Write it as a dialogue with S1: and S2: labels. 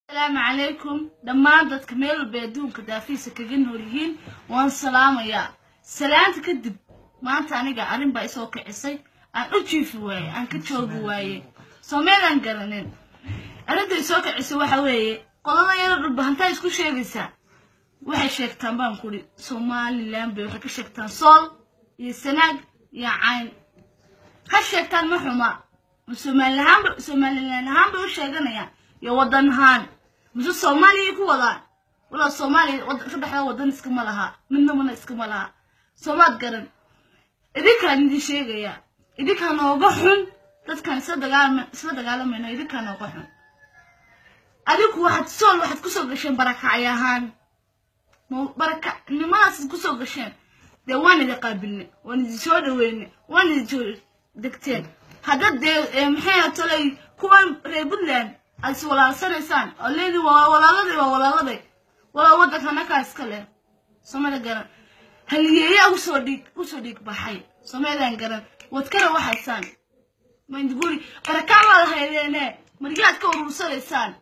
S1: Asalaamu calaykum dhammaan dadka meel walba adduunka daafiisa kaga nool yihiin, waan salaamayaa. Salaanta kadib, maanta aniga arrin baa isoo kicisay, aan u jiifi waaye, aan ka joogi waaye, soo meelaan garanin. Arrinta isoo kicisay waxa weeye qolada yaro dhulbahantaa isku sheegaysaa. Waxay sheegtaan baan kuri Somalilan bay waxay ka sheegtaan Sool iyo Sanaag iyo Cayn. Ha sheegtaan, ma xuma. Ma Somalilahaanba, Somalilan ahaan bay u sheeganayaan iyo waddan ahaan, mise Soomaaliya ku wadaan? Walaa Soomaaliya saddexda waddan iskama laha, midna mana iskama laha. Soomaad garan, idinkaan idin sheegayaa, idinkaa nooga xun dadkaan isla dagaalama, isla dagaalamayno, idinkaa nooga xun. Adigu waxaad Sool waxaad kusoo gasheen barakacay ahaan, barakacnimadaas kusoo gasheen. Dee waan idin qaabilnay, waan idin soo dhaweynay, waan idin soo degteen. Hadda dee maxay tolay kuwan reer Puntland aad is walaalsanaysaan oo leedii waa walaaladay, waa walaaladay, walaa waddanka anakaa iska leh. Soomada garan, haliyeeyaa usoo dhiig, usoo dhiig baxay. Soomaadan garan, wadkana waxaysaan mainduguri barakac baad haydeene, maryaad ka urursanaysaan.